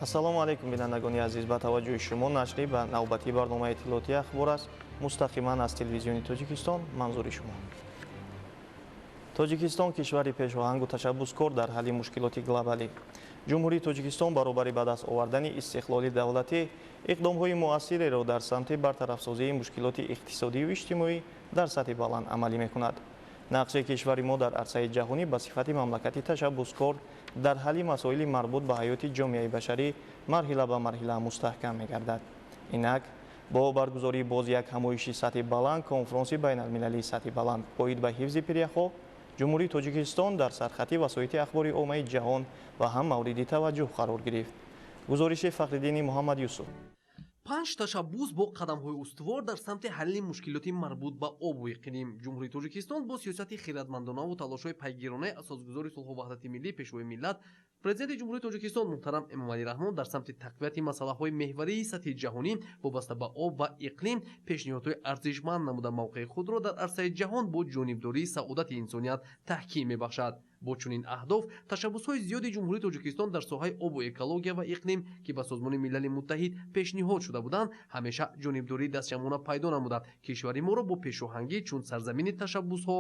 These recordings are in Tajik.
Ассалому алайкум, бинандагони азиз. Ба таваҷҷӯҳи шумо нашри ба навбатии барномаи иттилоотии «Ахбор» аст, мустақиман аз Телевизиони Тоҷикистон манзури шумо. Тоҷикистон кишвари пешоҳангу ташаббускор дар ҳалли мушкилоти глобалӣ. Ҷумҳурии Тоҷикистон баробари ба даст овардани истиқлоли давлатӣ иқдомҳои муассиреро дар самти бартарафсозии мушкилоти иқтисодию иҷтимоӣ дар сатҳи баланд амалӣ мекунад. Нақши кишвари мо дар арсаи ҷаҳонӣ ба сифати мамлакати ташаббускор дар ҳалли масоили марбут ба ҳаёти ҷомеаи башарӣ марҳила ба марҳила мустаҳкам мегардад. Инак, бо баргузории боз як ҳамоиши сатҳи баланд, конфронси байналмилалии сатҳи баланд оид ба ҳифзи пиряхҳо, Ҷумҳурии Тоҷикистон дар сархати васоити ахбори оммаи ҷаҳон ва ҳам мавриди таваҷҷӯҳ қарор гирифт. Гузориши Фахриддини Муҳаммад Юсуф. Панҷ ташаббус бо қадамҳои устувор дар самти ҳалли мушкилоти марбут ба обу иқлим. Ҷумҳурии Тоҷикистон бо сиёсати хиратмандонаву талошҳои пайгиронаи асосгузори сулҳу ваҳдати миллӣ, Пешвои миллат, Президенти Ҷумҳурии Тоҷикистон муҳтарам Эмомалӣ Раҳмон дар самти тақвияти масъалаҳои меҳварии сатҳи ҷаҳонӣ вобаста ба об ва иқлим пешниҳодҳои арзишманд намуда, мавқеи худро дар арсаи ҷаҳон бо ҷонибдории саодати инсоният таҳким мебахшад. Бо чунин аҳдоф ташаббусҳои зиёди Ҷумҳурии Тоҷикистон дар соҳаи обу экология ва иқлим, ки ба Созмони Милали Муттаҳид пешниҳод шуда буданд, ҳамеша ҷонибдории дастҷамъона пайдо намуда, кишвари моро бо пешоҳангӣ чун сарзамини ташаббусҳо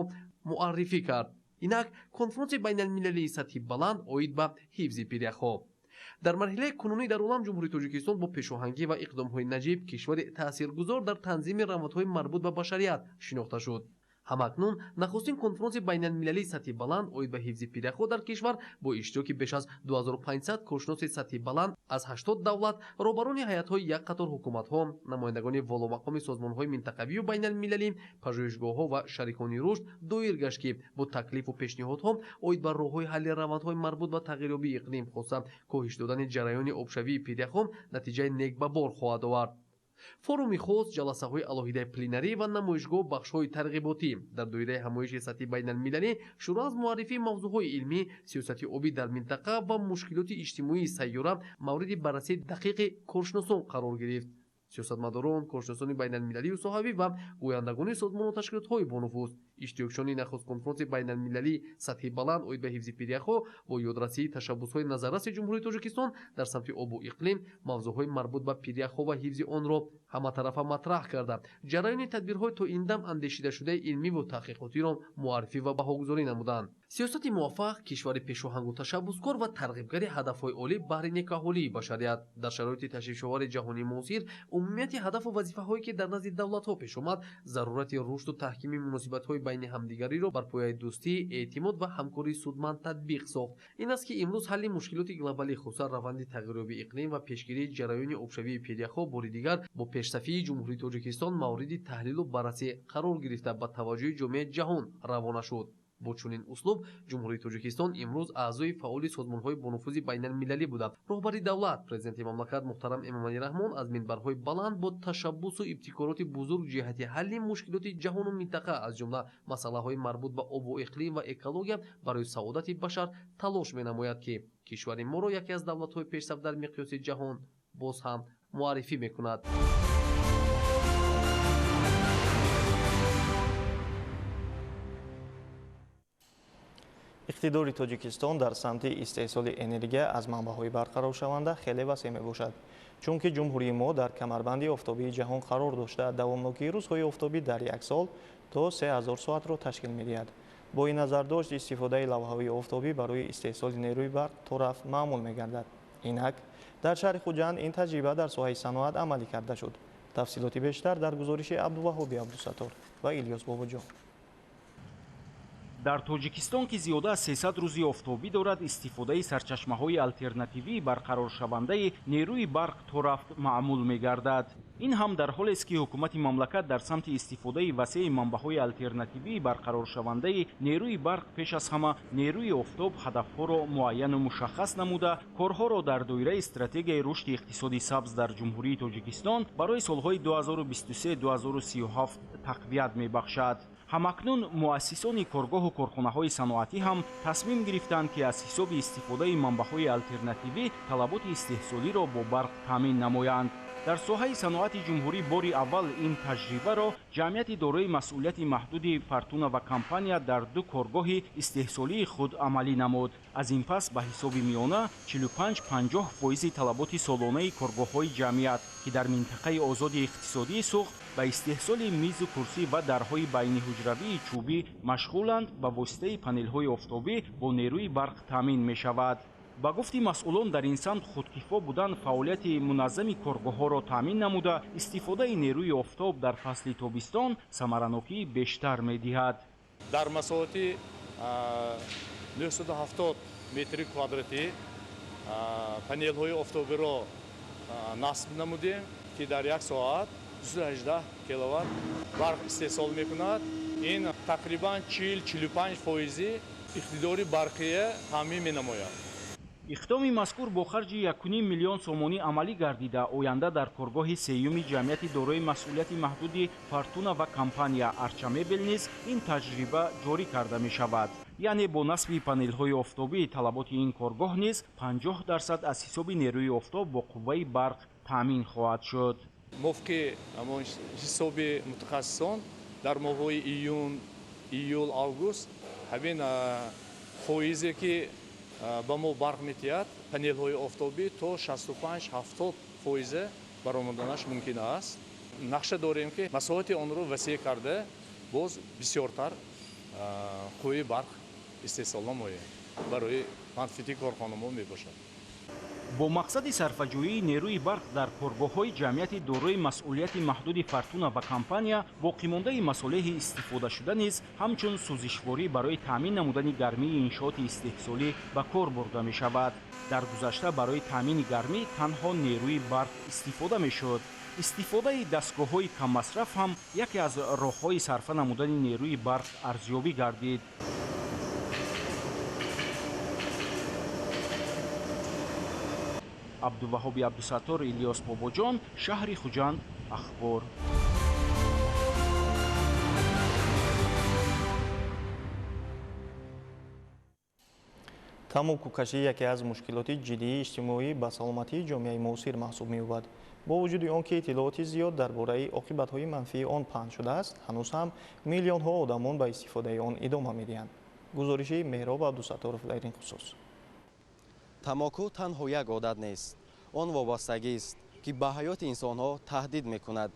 муаррифӣ кард. Инак, конфронси байналмилалии сатҳи баланд оид ба ҳифзи пиряхҳо. Дар марҳилаи кунунӣ дар олам Ҷумҳурии Тоҷикистон бо пешоҳангӣ ва иқдомҳои наҷиб кишвари таъсиргузор дар танзими равандҳои марбут ба башарият шинохта шуд. Ҳамакнун нахустин конфронси байналмилалии сатҳи баланд оид ба ҳифзи пиряхҳо дар кишвар бо иштироки беш аз 2500 коршиноси сатҳи баланд аз 80 давлат, роҳбарони ҳайатҳои як қатор ҳукуматҳо, намояндагони воломақоми созмонҳои минтақавию байналмилалӣ, пажӯҳишгоҳҳо ва шарикони рушд доир гашт, ки бо таклифу пешниҳодҳо оид ба роҳҳои ҳалли равандҳои марбут ба тағйирёбии иқлим, хоса коҳиш додани ҷараёни обшавии пиряхҳо, натиҷаи нек ба бор хоҳад овард. Форуми хос, ҷаласаҳои алоҳидаи пленарӣ ва намоишгоҳ, бахшҳои тарғиботӣ дар доираи ҳамоиши сатҳи байналмилалӣ шурӯъ аз муаррифии мавзӯъҳои илмӣ, сиёсати обӣ дар минтақа ва мушкилоти иҷтимоии сайёра мавриди баррасии дақиқи коршиносон қарор гирифт. Сиёсатмадорон, коршиносони байналмилалию соҳавӣ ва гӯяндагони созмону ташкилотҳои бонуфуз, иштирокчиёни нахуст конфронси байналмилалии сатҳи баланд оид ба ҳифзи пиряхҳо бо ёдрасии ташаббусҳои назарраси Ҷумҳурии Тоҷикистон дар самти обу иқлим мавзӯъҳои марбут ба пиряхҳо ва ҳифзи онро ҳаматарафа матраҳ карда, ҷараёни тадбирҳои то ин дам андешидашудаи илмиву таҳқиқотиро муаррифӣ ва баҳогузорӣ намуданд. Сиёсати муваффақ, кишвари пешоҳангу ташаббускор ва тарғибгари ҳадафҳои олӣ баҳри некаҳолии башарият. Дар шароити ташвишовари ҷаҳонии муосир умумияти ҳадафу вазифаҳое, ки дар назди давлатҳо пеш омад, зарурати рушду таҳкими муносибатҳои байни ҳамдигариро бар пояи дӯстӣ, эътимод ва ҳамкории судманд татбиқ сохт. Ин аст, ки имрӯз ҳалли мушкилоти глобалӣ, хусусан раванди тағйирёбии иқлим ва пешгирии ҷараёни обшавии пиряхҳо, бори дигар бо пешсафии Ҷумҳурии Тоҷикистон мавриди таҳлилу баррасӣ қарор гирифта, ба таваҷҷӯҳи ҷомеаи ҷаҳон равона шуд. Бо чунин услуб Ҷумҳурии Тоҷикистон имрӯз аъзои фаъоли созмонҳои бонуфузи байналмилалӣ буда, роҳбари давлат, Президенти мамлакат муҳтарам Эмомалӣ Раҳмон аз минбарҳои баланд бо ташаббусу ибтикороти бузург ҷиҳати ҳалли мушкилоти ҷаҳону минтақа, аз ҷумла масъалаҳои марбут ба обу иқлим ва экология барои саодати башар талош менамояд, ки кишвари моро яке аз давлатҳои пешсаф дар миқёси ҷаҳон боз ҳам муаррифӣ мекунад. Иқтидори Тоҷикистон дар самти истеҳсоли энергия аз манбаъҳои барқароршаванда хеле васеъ мебошад, чунки ҷумҳурии мо дар камарбанди офтобии ҷаҳон қарор дошта, давомнокии рӯзҳои офтобӣ дар як сол то 3000 соатро ташкил медиҳад. Бо ин назардошт истифодаи лавҳаҳои офтобӣ барои истеҳсоли нерӯи барқ торафт маъмул мегардад. Инак, дар шаҳри Хуҷанд ин таҷриба дар соҳаи саноат амалӣ карда шуд. Тафсилоти бештар дар гузориши Абдуваҳоби Абдусаттор ва Илёс Бобоҷон. Дар Тоҷикистон, ки зиёда аз 300 рӯзи офтобӣ дорад, истифодаи сарчашмаҳои алтернативии барқароршавандаи нерӯи барқ торафт маъмул мегардад. Ин ҳам дар ҳолест, ки ҳукумати мамлакат дар самти истифодаи васеи манбаъҳои алтернативии барқароршавандаи нерӯи барқ, пеш аз ҳама нерӯи офтоб, ҳадафҳоро муайяну мушаххас намуда, корҳоро дар доираи стратегияи рушди иқтисоди сабз дар Ҷумҳурии Тоҷикистон барои солҳои 2023-2037 тақвият мебахшад. Ҳамакнун муассисони коргоҳу корхонаҳои саноатӣ ҳам тасмим гирифтанд, ки аз ҳисоби истифодаи манбаъҳои алтернативӣ талаботи истеҳсолиро бо барқ таъмин намоянд. Дар соҳаи саноати ҷумҳурӣ бори аввал ин таҷрибаро ҷамъияти дорои масъулияти маҳдуди Фортуна ва компания дар ду коргоҳи истеҳсолии худ амалӣ намуд. Аз ин пас ба ҳисоби миёна 45-50% талаботи солонаи коргоҳҳои ҷамъият, ки дар минтақаи озоди иқтисодии Суғд ба истеҳсоли мизу курсӣ ва дарҳои байниҳуҷравии чӯбӣ машғуланд, ба воситаи панелҳои офтобӣ бо нерӯи барқ таъмин мешавад. Ба гуфти масъулон, дар ин самт худкифо будан фаъолияти муназзами коргоҳҳоро таъмин намуда, истифодаи нерӯи офтоб дар фасли тобистон самаранокии бештар медиҳад. Дар масоҳати 970 метри квадратӣ панелҳои офтобиро насб намудем, ки дар як соат 218 киловатт барқ истеҳсол мекунад. Ин тақрибан 40-45% иқтидори барқия таъмин менамояд. Иқдоми мазкур бо харҷи 1,5 миллион сомонӣ амалӣ гардида, оянда дар коргоҳи сеюми ҷамъияти дорои масъулияти маҳдуди Фортуна ва компания Арчамебел низ ин таҷриба ҷорӣ карда мешавад. Яъне бо насби панелҳои офтобӣ талаботи ин коргоҳ низ 50% аз ҳисоби нерӯи офтоб бо қувваи барқ таъмин хоҳад шуд. Мувофиқи ҳамон ҳисоби мутахассисон дар моҳҳои июн, июл, август ҳамин фоизе ки ба мо барқ метиҳад панелҳои офтобӣ то 65-70% баромаданаш мумкин аст. Нақша дорем, ки масоҳати онро васеъ карда боз бисёртар қувваи барқ истеҳсол намоем, барои манфиати корхонамо мебошад. Бо мақсади сарфаҷӯии нерӯи барқ дар коргоҳҳои ҷамъияти дорои масъулияти маҳдуди Фортуна ва компания боқимондаи масолеҳи истифодашуда низ ҳамчун сӯзишворӣ барои таъмин намудани гармии иншооти истеҳсолӣ ба кор бурда мешавад. Дар гузашта барои таъмини гармӣ танҳо нерӯи барқ истифода мешуд. Истифодаи дастгоҳҳои каммасраф ҳам яке аз роҳҳои сарфа намудани нерӯи барқ арзёбӣ гардид. Абдуваҳоби Абдусаттор, Илёс Бобоҷон, шаҳри Хуҷанд, Ахбор. Тамокукашӣ яке аз мушкилоти ҷиддии иҷтимоӣ ба саломатии ҷомеаи муосир маҳсуб меёбад. Бо вуҷуди он ки иттилооти зиёд дар бораи оқибатҳои манфии он паҳн шудааст, ҳанӯз ҳам миллионҳо одамон ба истифодаи он идома медиҳанд. Гузориши Меҳроб Абдусатторов дар ин хусус. Тамоку танҳо як одат нест. Он вобастагист, ки ба ҳаёти инсонҳо таҳдид мекунад.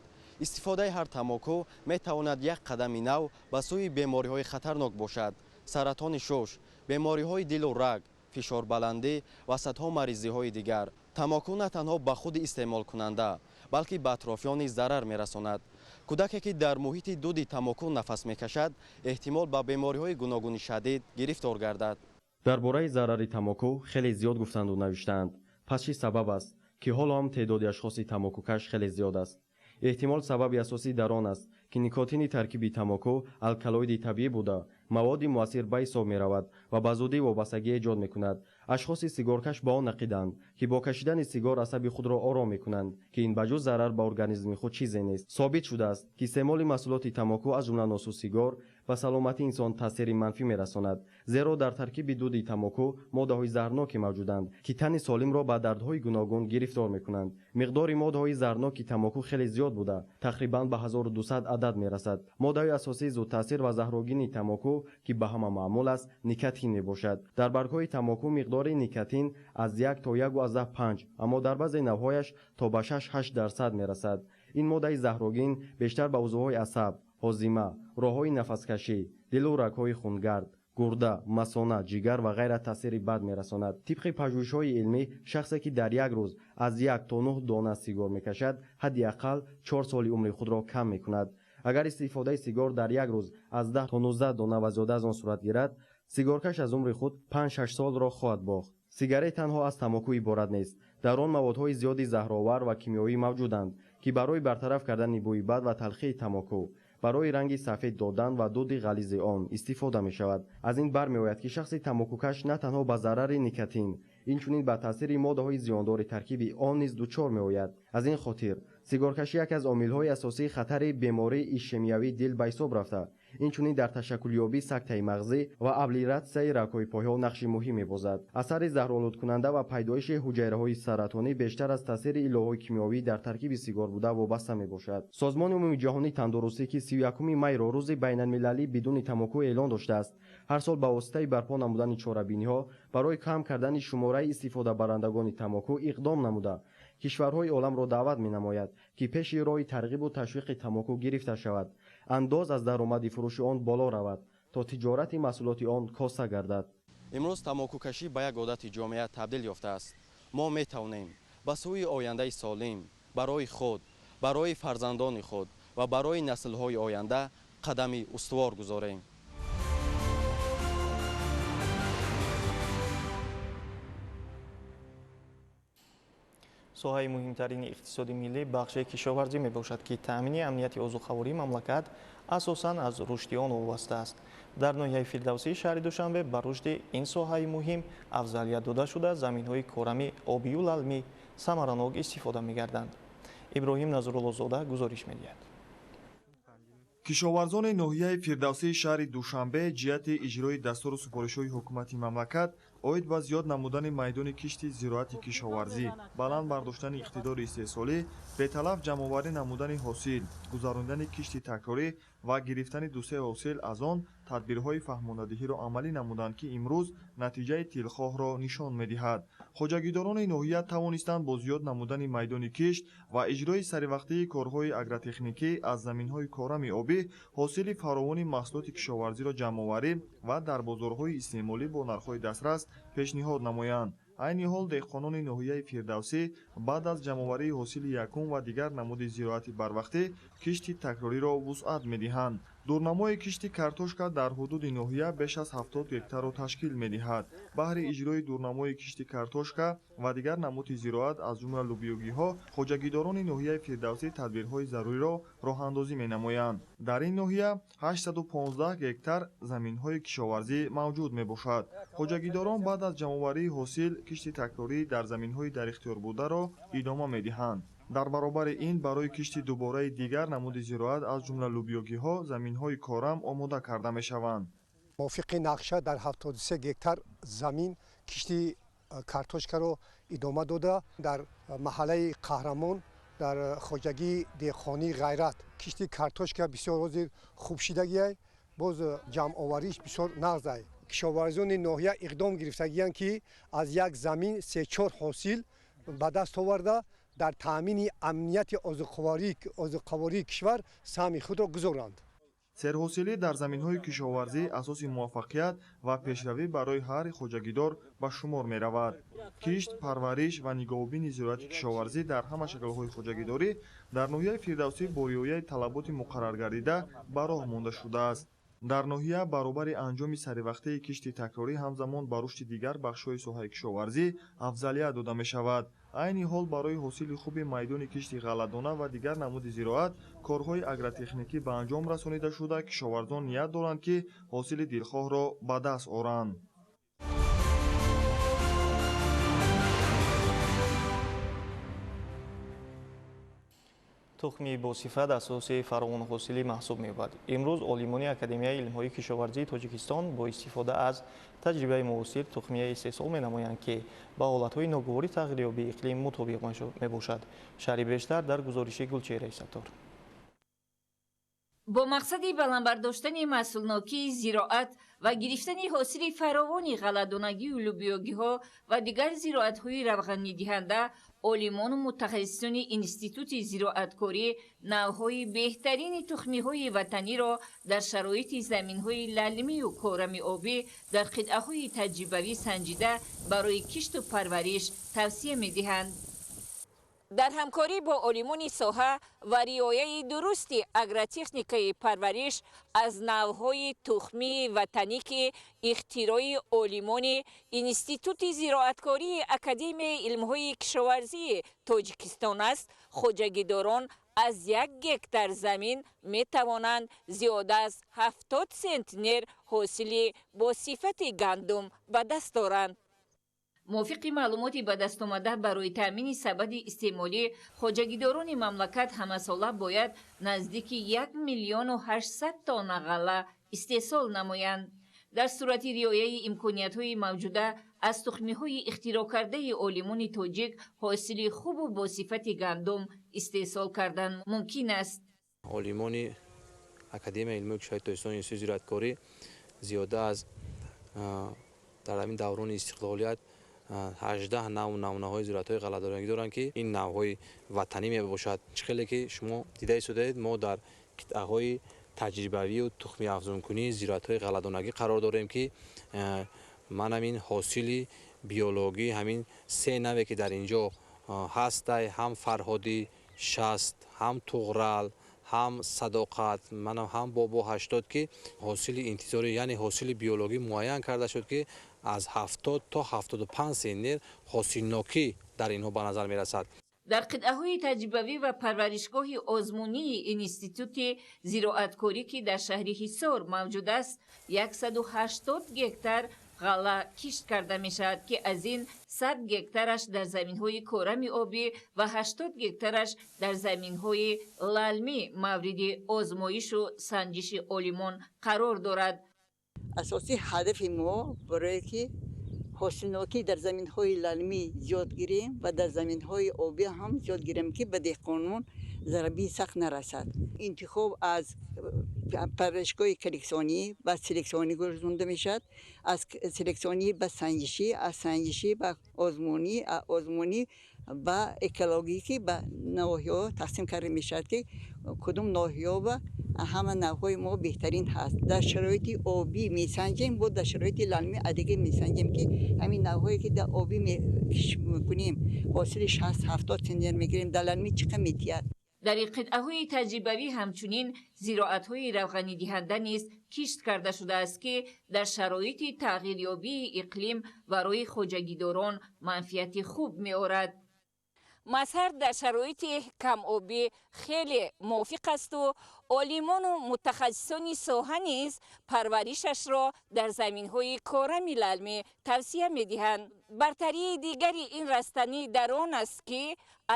Истифодаи ҳар тамоку метавонад як қадами нав ба сӯи бемориҳои хатарнок бошад. Саратони шуш, бемориҳои дилу раг, фишорбаландӣ ва садҳо маризиҳои дигар. Тамоку на танҳо ба худи истеъмолкунанда, балки ба атрофиён низ зарар мерасонад. Кӯдаке, ки дар муҳити дуди тамоку нафас мекашад, эҳтимол ба бемориҳои гуногуни шадид гирифтор гардад. Дар бораи зарари тамоку хеле зиёд гуфтанду навиштаанд. Пас чӣ сабаб аст, ки ҳоло ҳам теъдоди ашхоси тамокукаш хеле зиёд аст? Эҳтимол сабаби асосӣ дар он аст, ки никотини таркиби тамоку алкалоиди табиӣ буда, маводи муассир ба ҳисоб меравад ва ба зудӣ вобастагӣ эҷод мекунад. Ашхоси сигоркаш ба он ақиданд, ки бо кашидани сигор асаби худро ором мекунанд, ки ин ба ҷуз зарар ба организми худ чизе нест. Собит шудааст, ки истеъмоли маҳсулоти тамоку аз ҷумла носу сигор ба саломатии инсон таъсири манфӣ мерасонад, зеро дар таркиби дуди тамоку моддаҳои заҳрноке мавҷуданд, ки тани солимро ба дардҳои гуногун гирифтор мекунанд. Миқдори моддаҳои заҳрноки тамоку хеле зиёд буда, тақрибан ба 1200 адад мерасад. Моддаҳои асосии зудтаъсир ва заҳрогини тамоку, ки ба ҳама маъмул аст, никотин мебошад. Дар баргҳои тамоку миқдори никотин аз 1 то 1,5, аммо дар баъзе навъҳояш то ба 6-8% мерасад. Ин моддаи заҳрогин бештар ба узвҳои асаб, ҳозима, роҳҳои нафаскашӣ, дилу рагҳои хунгард, гурда, масона, ҷигар ва ғайра таъсири бад мерасонад. Тибқи пажӯҳишҳои илмӣ, шахсе ки дар як рӯз аз 1 то 9 дона сигор мекашад, ҳадди ақал 4 соли умри худро кам мекунад. Агар истифодаи сигор дар як рӯз аз 10 то 19 дона ва зиёда аз он сурат гирад, сигоркаш аз умри худ 5-6 солро хоҳад бохт. Сигарет танҳо аз тамоку иборат нест. Дар он маводҳои зиёди заҳровар ва кимиёвӣ мавҷуданд, ки барои бартараф кардани бӯи бад ва талхии тамоку, барои ранги сафед додан ва дуди ғализи он истифода мешавад. Аз ин бармеояд, ки шахси тамокукаш на танҳо ба зарари никотин, инчунин ба таъсири моддаҳои зиёндори таркиби он низ дучор меояд. Аз ин хотир сигоркашӣ яке аз омилҳои асосии хатари бемории ишемиявии дил ба ҳисоб рафта, Инчунин дар ташаккулёбии сактаи мағзӣ ва облитератсияи рагҳои пойҳо нақши муҳим мебозад. Асари заҳролудкунанда ва пайдоиши ҳуҷайраҳои саратонӣ бештар аз таъсири иловаҳои кимиёвӣ дар таркиби сигор буда вобаста мебошад. Созмони умумиҷаҳонии тандурустӣ, ки 31 майро рӯзи байналмилалӣ бидуни тамоку эълон доштааст, ҳар сол ба воситаи барпо намудани чорабиниҳо барои кам кардани шумораи истифодабарандагони тамоку иқдом намуда, кишварҳои оламро даъват менамояд, ки пеши роҳи тарғибу ташвиқи тамоку гирифта шавад, андоз аз даромади фурӯши он боло равад, то тиҷорати маҳсулоти он коста гардад. Имрӯз тамокукашӣ ба як одати ҷомеа табдил ёфтааст. Мо метавонем ба сӯи ояндаи солим барои худ, барои фарзандони худ ва барои наслҳои оянда қадами устувор гузорем. Соҳаи муҳимтарини иқтисоди миллӣ бахши кишоварзӣ мебошад, ки таъмини амнияти озуқавории мамлакат асосан аз рушди он вобаста аст. Дар ноҳияи Фирдавсии шаҳри Душанбе ба рушди ин соҳаи муҳим афзалият дода шуда, заминҳои корами обию лалмӣ самаранок истифода мегарданд. Иброҳим Назруллозода гузориш медиҳад. Кишоварзони ноҳияи Фирдавсии шаҳри Душанбе ҷиҳати иҷрои дастуру супоришҳои ҳукумати мамлакат оид ба зиёд намудани майдони кишти зироати кишоварзӣ, баланд бардоштани иқтидори истеҳсолӣ, беталаф ҷамъоварӣ намудани ҳосил, гузарондани кишти такрорӣ ва гирифтани дусе ҳосил аз он тадбирҳои фаҳмондадиҳиро амалӣ намуданд, ки имрӯз натиҷаи тилхоҳро нишон медиҳад. Хоҷагидорони ноҳия тавонистанд бо зиёд намудани майдони кишт ва иҷрои саривақтии корҳои агротехникӣ аз заминҳои корами обӣ ҳосили фаровони маҳсулоти кишоварзиро ҷамъоварӣ ва дар бозорҳои истеъмолӣ бо нархҳои дастрас пешниҳод намоянд. Айни ҳол деҳқонони ноҳияи Фирдавсӣ баъд аз ҷамъоварии ҳосили якум ва дигар намуди зироати барвақтӣ кишти такрориро вусъат медиҳанд. Дурнамои кишти картошка дар ҳудуди ноҳия беш аз 70 гектарро ташкил медиҳад. Баҳри иҷрои дурнамои кишти картошка ва дигар намуди зироат аз ҷумла лубиёгиҳо хоҷагидорони ноҳияи Фирдавсӣ тадбирҳои заруриро роҳандозӣ менамоянд. Дар ин ноҳия 815 гектар заминҳои кишоварзӣ мавҷуд мебошад. Хоҷагидорон баъд аз ҷамъоварии ҳосил кишти такрорӣ дар заминҳои дар ихтиёр бударо идома медиҳанд. Дар баробари ин барои кишти дубораи дигар намуди зироат аз ҷумла лубиёгиҳо заминҳои корам омода карда мешаванд. Мувофиқи нақша дар 73 гектар замин кишти картошкаро идома дода, дар маҳаллаи Қаҳрамон дар хоҷагии деҳқонии Ғайрат кишти картошка бисёр ҳозир хуб шидагиай, боз ҷамъовариш бисёр нағзай. Кишоварзони ноҳия иқдом гирифтагиянд, ки аз як замин 3-4 ҳосил ба даст оварда дар таъмини амнияти озуқавории кишвар саҳми худро гузоранд. Серҳосилӣ дар заминҳои кишоварзӣ асоси муваффақият ва пешравӣ барои ҳар хоҷагидор ба шумор меравад. Кишт, парвариш ва нигоҳубини зироати кишоварзӣ дар ҳама шаклҳои хоҷагидорӣ дар ноҳияи Фирдавсӣ бо риояи талаботи муқарраргардида ба роҳ монда шудааст. Дар ноҳия баробари анҷоми саривақтии кишти такрорӣ ҳамзамон ба рушди дигар бахшҳои соҳаи кишоварзӣ афзалият дода мешавад. Айни ҳол барои ҳосили хуби майдони кишти ғалладона ва дигар намуди зироат корҳои агротехникӣ ба анҷом расонида шуда, кишоварзон ният доранд, ки ҳосили дилхоҳро ба даст оранд. Тухми босифат асоси фаровонҳосилӣ маҳсуб меёбад. Имрӯз олимони Академияи илмҳои кишоварзии Тоҷикистон бо истифода аз таҷрибаи муосир тухмия истеҳсол менамоянд, ки ба ҳолатҳои ногувори тағйирёбии иқлим мутобиқ мебошад. Шарҳи бештар дар гузориши Гулчеҳраи Саттор. Бо мақсади баланд бардоштани маҳсулнокии зироат ва гирифтани ҳосили фаровони ғалладонагию лубиёгиҳо ва дигар зироатҳои равғанидиҳанда, олимону мутахассисони Институти зироаткорӣ навъҳои беҳтарини тухмиҳои ватаниро дар шароити заминҳои лалмию корами обӣ дар қитъаҳои таҷрибавӣ санҷида барои кишту парвариш тавсия медиҳанд. Дар ҳамкорӣ бо олимони соҳа ва риояи дурусти агротехникаи парвариш аз навъҳои тухмии ватанӣ, ки ихтирои олимони Институти зироаткории Академияи илмҳои кишоварзии Тоҷикистон аст, хоҷагидорон аз 1 гектар замин метавонанд зиёда аз 70 центнер ҳосили бо сифати гандум ба даст оранд. Мувофиқи маълумоти ба дастомада, барои таъмини сабади истеъмолӣ хоҷагидорони мамлакат ҳамасола бояд наздики 1 800 000 тонна ғалла истеҳсол намоянд. Дар сурати риояи имкониятҳои мавҷуда аз тухмиҳои ихтироъкардаи олимони тоҷик ҳосили хубу босифати гандум истеҳсол кардан мумкин аст. Олимони Академияи илмии кишвари Тоҷикистон, Институти зироаткорӣ зиёда аз дар ҳамин даврони истиқлолият 18 нав намунаҳои зироатҳои ғалладонагӣ доранд, ки ин навъҳои ватанӣ мебошад. Чӣ хеле ки шумо дида истодаед, мо дар қитъаҳои таҷрибавию тухмиафзункунии зироатҳои ғалладонагӣ қарор дорем, ки ман ҳамин ҳосили биологӣ ҳамин се наве, ки дар ин ҷо ҳастай, ҳам Фарҳодӣ 60, ҳам Туғрал, ҳам Садоқат, манам ҳам Бобо 80, ки ҳосили интизорӣ, яъне ҳосили биологӣ муайян карда шуд, ки аз 70 то 75 центнер ҳосилнокӣ дар инҳо ба назар мерасад. Дар қитъаҳои таҷрибавӣ ва парваришгоҳи озмунии Институти зироаткорӣ, ки дар шаҳри Ҳисор мавҷуд аст, 180 гектар ғалла кишт карда мешавад, ки аз ин 100 гектараш дар заминҳои корами обӣ ва 80 гектараш дар заминҳои лалмӣ мавриди озмоишу санҷиши олимон қарор дорад. Асосии ҳадафи мо барое ки ҳосилнокӣ дар заминҳои лалмӣ зиёд гирем ва дар заминҳои обӣ ҳам зиёд гирем, ки ба деҳқонон зарбаи сахт нарасад. Интихоб аз парваришгоҳи коллексионӣ ба селексионӣ гузаронда мешавад, аз селексионӣ ба санҷишӣ, аз санҷишӣ ба озмунӣ, аз озмунӣ ба экологӣ, ки ба ноҳияҳо тақсим карда мешавад, ки кудом ноҳияҳо ба ҳама навъҳои мо беҳтарин ҳаст. Дар шароити обӣ месанҷем, бо дар шароити лалмӣ адиге месанҷем, ки ҳамин навъҳое ки дар обӣ мекунем, ҳосили 60-70 центнер мегирем, дар лалмӣ чӣ қадр метиҳад. Дар ин қитъаҳои таҷрибавӣ ҳамчунин зироатҳои равғанидиҳанда низ кишт карда шудааст, ки дар шароити тағйирёбии иқлим барои хоҷагидорон манфиати хуб меорад. Мазҳар дар шароити камобӣ хеле мувофиқ асту олимону мутахассисони соҳа низ парваришашро дар заминҳои корами лалмӣ тавсия медиҳанд. Бартарии дигари ин растанӣ дар он аст, ки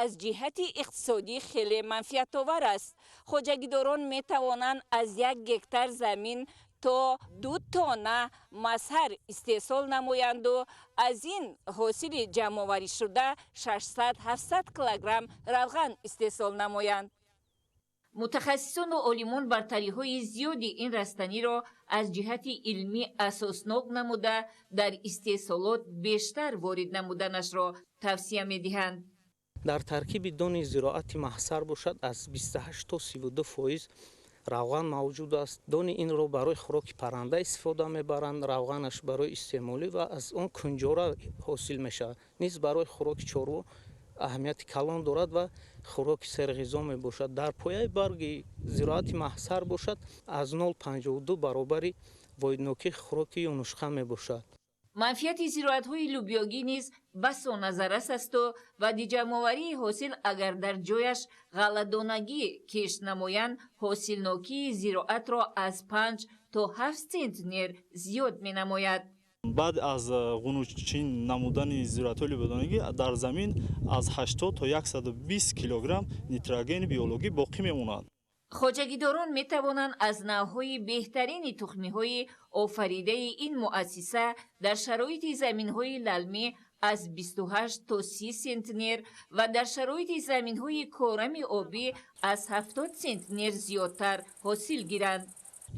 аз ҷиҳати иқтисодӣ хеле манфиатовар аст. Хоҷагидорон метавонанд аз 1 гектар замин то 2 тонна мазҳар истеҳсол намоянду аз ин ҳосили ҷамъоваришуда 600-700 килограмм равған истеҳсол намоянд. Мутахассисону олимон бартариҳои зиёди ин растаниро аз ҷиҳати илмӣ асоснок намуда, дар истеҳсолот бештар ворид намуданашро тавсия медиҳанд. Дар таркиби дони зироати маҳсар бошад, аз 28 то 32% равған мавҷуд аст. Дони инро барои хӯроки парранда истифода мебаранд, равғанаш барои истеъмолӣ ва аз он кунҷора ҳосил мешавад, низ барои хӯроки чорво аҳамияти калон дорад ва хӯроки серғизо мебошад. Дар пояи барги зироати маҳсар бошад, аз 0,52 баробари воҳиднокии хӯроки юнучқа мебошад. Манфиати зироатҳои лӯбиёгӣ низ басо назаррас асту баъди ҷамъоварии ҳосил, агар дар ҷояш ғалладонагӣ кишт намоянд, ҳосилнокии зироатро аз 5 то 7 центнер зиёд менамояд. Баъд аз ғунучин намудани зироатҳои лӯбиёдонагӣ дар замин аз 80 то 120 килограмм нитрогени биологӣ боқӣ мемонад. Хоҷагидорон метавонанд аз навъҳои беҳтарини тухмиҳои офаридаи ин муассиса дар шароити заминҳои лалмӣ аз 28 то 30 центнер ва дар шароити заминҳои корами обӣ аз 70 центнер зиёдтар ҳосил гиранд.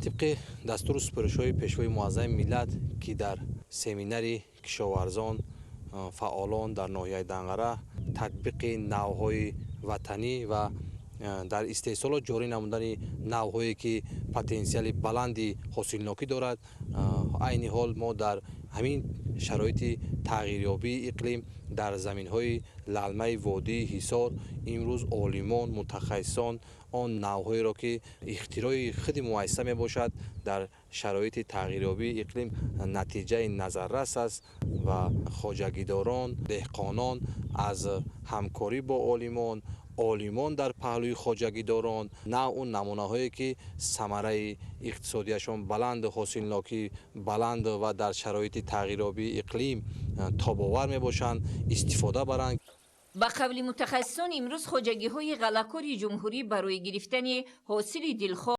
Тибқи дастуру супоришҳои Пешвои муаззами миллат, ки дар семинари кишоварзон фаъолон дар ноҳияи Данғара татбиқи навъҳои ватанӣ ва дар истеҳсолот ҷорӣ намудани навъҳое, ки потенсиали баланди ҳосилнокӣ дорад, айни ҳол мо дар ҳамин шароити тағйирёбии иқлим дар заминҳои лалмаи водии Ҳисор имрӯз олимон, мутахассисон он навъҳоеро, ки ихтирои худи муассиса мебошад, дар шароити тағйирёбии иқлим натиҷаи назаррас аст ва хоҷагидорон, деҳқонон аз ҳамкорӣ бо олимон Олимон дар паҳлӯи хоҷагидорон навъу намунаҳое, ки самараи иқтисодияшон баланду ҳосилнокӣ баланд ва дар шароити тағйирёбии иқлим тобовар мебошанд, истифода баранд. Ба қавли мутахассисон, имрӯз хоҷагиҳои ғаллакори ҷумҳурӣ барои гирифтани ҳосили дилхоҳ